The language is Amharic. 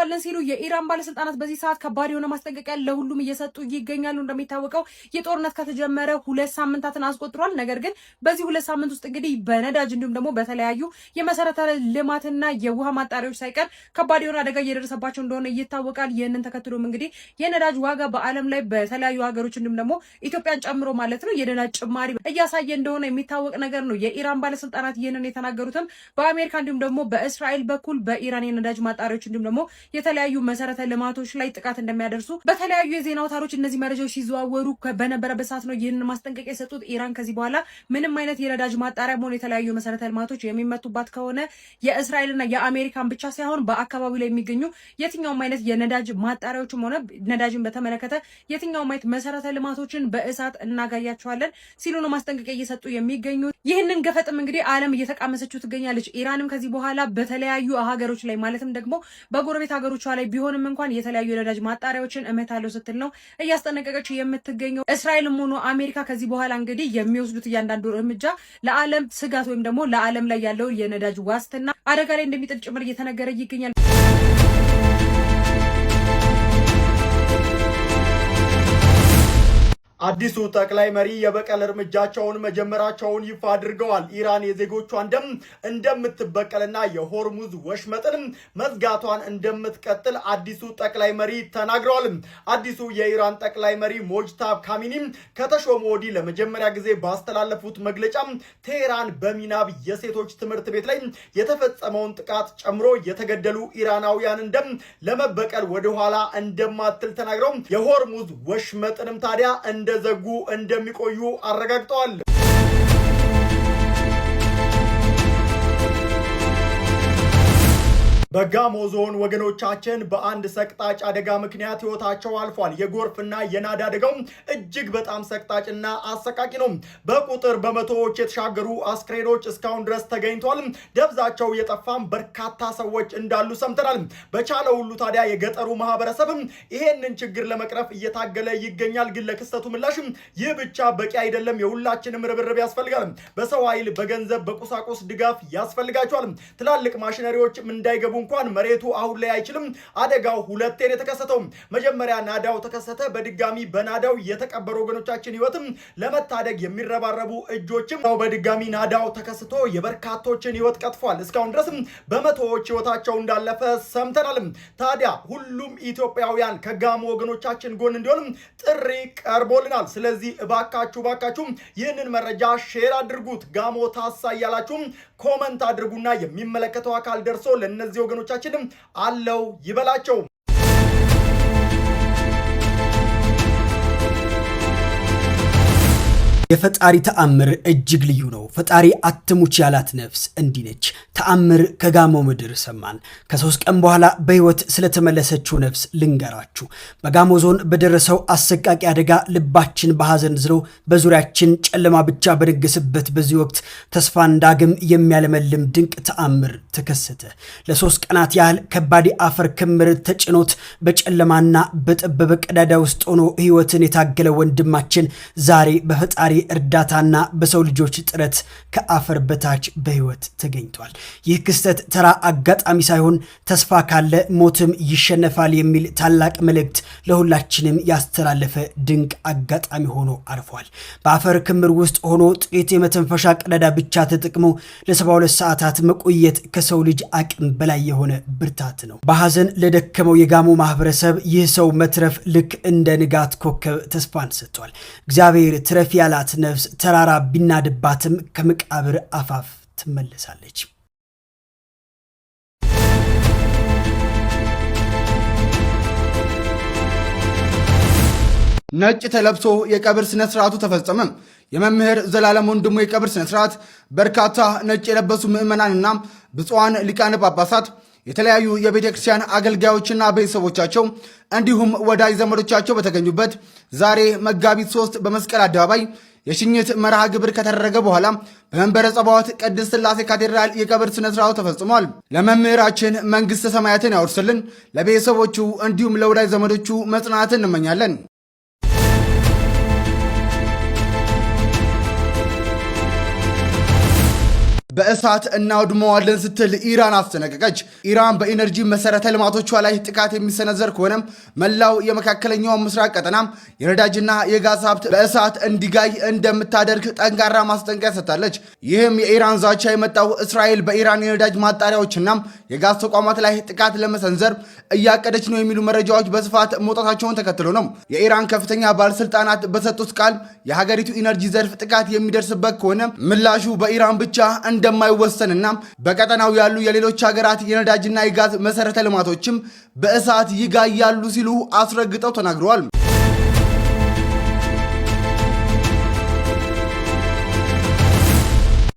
እንበቀላቸዋለን ሲሉ የኢራን ባለስልጣናት በዚህ ሰዓት ከባድ የሆነ ማስጠንቀቂያ ለሁሉም እየሰጡ ይገኛሉ። እንደሚታወቀው የጦርነት ከተጀመረ 2 ሳምንታትን አስቆጥሯል። ነገር ግን በዚህ 2 ሳምንት ውስጥ እንግዲህ በነዳጅ እንዲሁም ደግሞ በተለያዩ የመሰረተ ልማትና የውሃ ማጣሪያዎች ሳይቀር ከባድ የሆነ አደጋ እየደረሰባቸው እንደሆነ ይታወቃል። ይህንን ተከትሎም እንግዲህ የነዳጅ ዋጋ በዓለም ላይ በተለያዩ ሀገሮች እንዲሁም ደግሞ ኢትዮጵያን ጨምሮ ማለት ነው የነዳጅ ጭማሪ እያሳየ እንደሆነ የሚታወቅ ነገር ነው። የኢራን ባለስልጣናት ይህንን የተናገሩትም በአሜሪካ እንዲሁም ደግሞ በእስራኤል በኩል በኢራን የነዳጅ ማጣሪያዎች እንዲሁም ደግሞ የተለያዩ መሰረተ ልማቶች ላይ ጥቃት እንደሚያደርሱ በተለያዩ የዜና አውታሮች እነዚህ መረጃዎች ሲዘዋወሩ በነበረበት ሰዓት ነው ይህንን ማስጠንቀቂያ የሰጡት። ኢራን ከዚህ በኋላ ምንም አይነት የነዳጅ ማጣሪያ ሆነ የተለያዩ መሰረተ ልማቶች የሚመቱባት ከሆነ የእስራኤልና የአሜሪካን ብቻ ሳይሆን በአካባቢው ላይ የሚገኙ የትኛውም አይነት የነዳጅ ማጣሪያዎችም ሆነ ነዳጅን በተመለከተ የትኛውም አይነት መሰረተ ልማቶችን በእሳት እናጋያቸዋለን ሲሉ ነው ማስጠንቀቂያ እየሰጡ የሚገኙት። ይህንን ገፈጥም እንግዲህ ዓለም እየተቃመሰችው ትገኛለች። ኢራንም ከዚህ በኋላ በተለያዩ ሀገሮች ላይ ማለትም ደግሞ በጎረቤት ሀገሮቿ ላይ ቢሆንም እንኳን የተለያዩ የነዳጅ ማጣሪያዎችን እመታለሁ ስትል ነው እያስጠነቀቀችው የምትገኘው። እስራኤልም ሆኖ አሜሪካ ከዚህ በኋላ እንግዲህ የሚወስዱት እያንዳንዱ እርምጃ ለዓለም ስጋት ወይም ደግሞ ለዓለም ላይ ያለው የነዳጅ ዋስትና አደጋ ላይ እንደሚጥል ጭምር እየተነገረ ይገኛል። አዲሱ ጠቅላይ መሪ የበቀል እርምጃቸውን መጀመራቸውን ይፋ አድርገዋል። ኢራን የዜጎቿን ደም እንደምትበቀልና የሆርሙዝ ወሽመጥን መዝጋቷን እንደምትቀጥል አዲሱ ጠቅላይ መሪ ተናግረዋል። አዲሱ የኢራን ጠቅላይ መሪ ሞጅታብ ካሚኒ ከተሾሙ ወዲህ ለመጀመሪያ ጊዜ ባስተላለፉት መግለጫ ቴሄራን በሚናብ የሴቶች ትምህርት ቤት ላይ የተፈጸመውን ጥቃት ጨምሮ የተገደሉ ኢራናውያንን ደም ለመበቀል ወደኋላ እንደማትል ተናግረው የሆርሙዝ ወሽመጥንም ታዲያ እንደዘጉ እንደሚቆዩ አረጋግጠዋል። በጋሞ ዞን ወገኖቻችን በአንድ ሰቅጣጭ አደጋ ምክንያት ሕይወታቸው አልፏል። የጎርፍና የናዳ አደጋው እጅግ በጣም ሰቅጣጭና አሰቃቂ ነው። በቁጥር በመቶዎች የተሻገሩ አስክሬኖች እስካሁን ድረስ ተገኝተዋል። ደብዛቸው የጠፋም በርካታ ሰዎች እንዳሉ ሰምተናል። በቻለው ሁሉ ታዲያ የገጠሩ ማህበረሰብም ይሄንን ችግር ለመቅረፍ እየታገለ ይገኛል። ግን ለክስተቱ ምላሽም ይህ ብቻ በቂ አይደለም። የሁላችንም ርብርብ ያስፈልጋል። በሰው ኃይል፣ በገንዘብ፣ በቁሳቁስ ድጋፍ ያስፈልጋቸዋል። ትላልቅ ማሽነሪዎችም እንዳይገቡ እንኳን መሬቱ አሁን ላይ አይችልም። አደጋው ሁለቴን የተከሰተው መጀመሪያ ናዳው ተከሰተ። በድጋሚ በናዳው የተቀበሩ ወገኖቻችን ህይወትም ለመታደግ የሚረባረቡ እጆችም በድጋሚ ናዳው ተከስቶ የበርካቶችን ህይወት ቀጥፏል። እስካሁን ድረስም በመቶዎች ህይወታቸው እንዳለፈ ሰምተናል። ታዲያ ሁሉም ኢትዮጵያውያን ከጋሞ ወገኖቻችን ጎን እንዲሆንም ጥሪ ቀርቦልናል። ስለዚህ እባካችሁ እባካችሁ ይህንን መረጃ share አድርጉት። ጋሞ ታሳ እያላችሁም comment አድርጉና የሚመለከተው አካል ደርሶ ለእነዚህ ወገኖቻችንም አለው ይበላቸው። የፈጣሪ ተአምር እጅግ ልዩ ነው። ፈጣሪ አትሙች ያላት ነፍስ እንዲህ ነች። ተአምር ከጋሞ ምድር ሰማን። ከ3 ቀን በኋላ በሕይወት ስለተመለሰችው ነፍስ ልንገራችሁ። በጋሞ ዞን በደረሰው አሰቃቂ አደጋ ልባችን በሐዘን ዝሎ በዙሪያችን ጨለማ ብቻ በነገሰበት በዚህ ወቅት ተስፋን ዳግም የሚያለመልም ድንቅ ተአምር ተከሰተ። ለ3 ቀናት ያህል ከባድ አፈር ክምር ተጭኖት በጨለማና በጠበበ ቀዳዳ ውስጥ ሆኖ ሕይወትን የታገለ ወንድማችን ዛሬ በፈጣሪ እርዳታና በሰው ልጆች ጥረት ከአፈር በታች በሕይወት ተገኝቷል። ይህ ክስተት ተራ አጋጣሚ ሳይሆን ተስፋ ካለ ሞትም ይሸነፋል የሚል ታላቅ መልእክት ለሁላችንም ያስተላለፈ ድንቅ አጋጣሚ ሆኖ አልፏል። በአፈር ክምር ውስጥ ሆኖ ጥቂት የመተንፈሻ ቀዳዳ ብቻ ተጠቅሞ ለ72 ሰዓታት መቆየት ከሰው ልጅ አቅም በላይ የሆነ ብርታት ነው። በሐዘን ለደከመው የጋሞ ማህበረሰብ ይህ ሰው መትረፍ ልክ እንደ ንጋት ኮከብ ተስፋን ሰጥቷል። እግዚአብሔር ትረፍ ያላት ነፍስ ተራራ ቢናድባትም ከመቃብር አፋፍ ትመለሳለች። ነጭ ተለብሶ የቀብር ስነ ስርዓቱ ተፈጸመ። የመምህር ዘላለም ወንድሙ የቀብር ስነ ስርዓት በርካታ ነጭ የለበሱ ምዕመናንና ብፁዓን ሊቃነ ጳጳሳት፣ የተለያዩ የቤተ ክርስቲያን አገልጋዮችና ቤተሰቦቻቸው እንዲሁም ወዳጅ ዘመዶቻቸው በተገኙበት ዛሬ መጋቢት 3 በመስቀል አደባባይ የሽኝት መርሃ ግብር ከተደረገ በኋላ በመንበረ ጸባዖት ቅድስት ሥላሴ ካቴድራል የቀብር ስነ ስርዓቱ ተፈጽሟል። ለመምህራችን መንግሥተ ሰማያትን ያወርስልን፣ ለቤተሰቦቹ እንዲሁም ለወዳጅ ዘመዶቹ መጽናዕትን እንመኛለን። በእሳት እናውድመዋለን ስትል ኢራን አስጠነቀቀች። ኢራን በኢነርጂ መሰረተ ልማቶቿ ላይ ጥቃት የሚሰነዘር ከሆነ መላው የመካከለኛው ምስራቅ ቀጠና የነዳጅና የጋዝ ሀብት በእሳት እንዲጋይ እንደምታደርግ ጠንካራ ማስጠንቀቂያ ሰጥታለች። ይህም የኢራን ዛቻ የመጣው እስራኤል በኢራን የነዳጅ ማጣሪያዎችና የጋዝ ተቋማት ላይ ጥቃት ለመሰንዘር እያቀደች ነው የሚሉ መረጃዎች በስፋት መውጣታቸውን ተከትሎ ነው። የኢራን ከፍተኛ ባለስልጣናት በሰጡት ቃል የሀገሪቱ ኢነርጂ ዘርፍ ጥቃት የሚደርስበት ከሆነ ምላሹ በኢራን ብቻ እንደማይወሰንና በቀጠናው ያሉ የሌሎች ሀገራት የነዳጅና የጋዝ መሰረተ ልማቶችም በእሳት ይጋያሉ ሲሉ አስረግጠው ተናግረዋል።